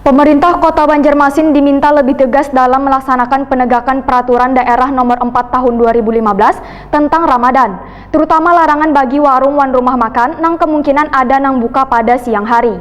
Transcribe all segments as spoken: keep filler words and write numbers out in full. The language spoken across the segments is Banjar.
Pemerintah Kota Banjarmasin diminta lebih tegas dalam melaksanakan penegakan Peraturan Daerah Nomor empat Tahun dua ribu lima belas tentang Ramadan, terutama larangan bagi warung wan rumah makan nang kemungkinan ada nang buka pada siang hari.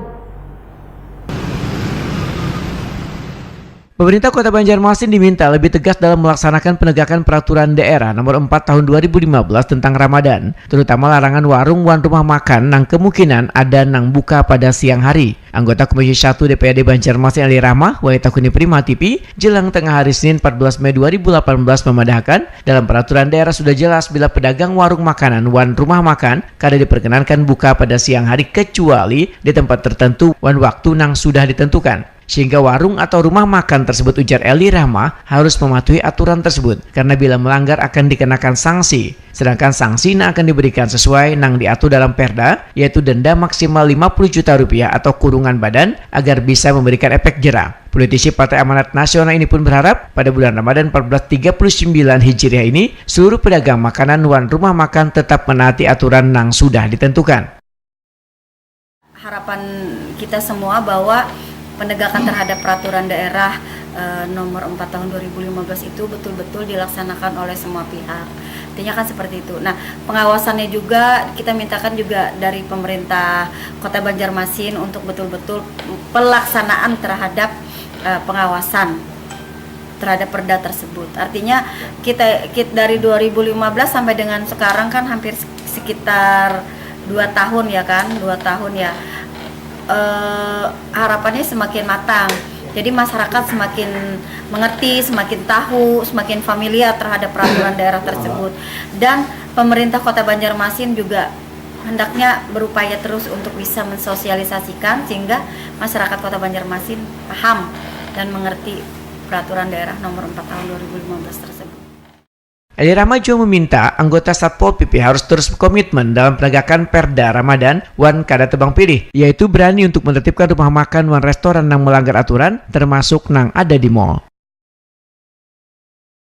Pemerintah Kota Banjarmasin diminta lebih tegas dalam melaksanakan penegakan Peraturan Daerah Nomor empat Tahun dua ribu lima belas tentang Ramadan, terutama larangan warung wan rumah makan nang kemungkinan ada nang buka pada siang hari. Anggota Komisi satu D P R D Banjarmasin Ali Rahma, wayah tahun ini Prima T V, jelang tengah hari Senin empat belas Mei dua ribu delapan belas memadahkan, dalam peraturan daerah sudah jelas bila pedagang warung makanan wan rumah makan kada diperkenankan buka pada siang hari kecuali di tempat tertentu wan waktu nang sudah ditentukan. Sehingga warung atau rumah makan tersebut, ujar Eli Rahma, harus mematuhi aturan tersebut karena bila melanggar akan dikenakan sanksi. Sedangkan sanksi yang akan diberikan sesuai nang diatur dalam Perda, yaitu denda maksimal lima puluh juta rupiah atau kurungan badan agar bisa memberikan efek jerah. Politisi Partai Amanat Nasional ini pun berharap pada bulan Ramadan empat belas tiga puluh sembilan Hijriah ini seluruh pedagang makanan wan rumah makan tetap menaati aturan yang sudah ditentukan. Harapan kita semua bahwa penegakan terhadap peraturan daerah eh, nomor empat tahun dua ribu lima belas itu betul-betul dilaksanakan oleh semua pihak. Intinya kan seperti itu. Nah, pengawasannya juga kita mintakan juga dari pemerintah Kota Banjarmasin untuk betul-betul pelaksanaan terhadap eh, pengawasan terhadap perda tersebut. Artinya kita, kita dari dua ribu lima belas sampai dengan sekarang kan hampir sekitar dua tahun ya kan, dua tahun ya. Eh, harapannya semakin matang. Jadi masyarakat semakin mengerti, semakin tahu, semakin familiar terhadap peraturan daerah tersebut. Dan pemerintah Kota Banjarmasin juga hendaknya berupaya terus untuk bisa mensosialisasikan sehingga masyarakat Kota Banjarmasin paham dan mengerti peraturan daerah nomor empat tahun dua ribu lima belas tersebut. Eli Rahma juga meminta anggota Satpol P P harus terus komitmen dalam penegakan Perda Ramadan wan kada tebang pilih, yaitu berani untuk menertibkan rumah makan wan restoran yang melanggar aturan, termasuk nang ada di mall.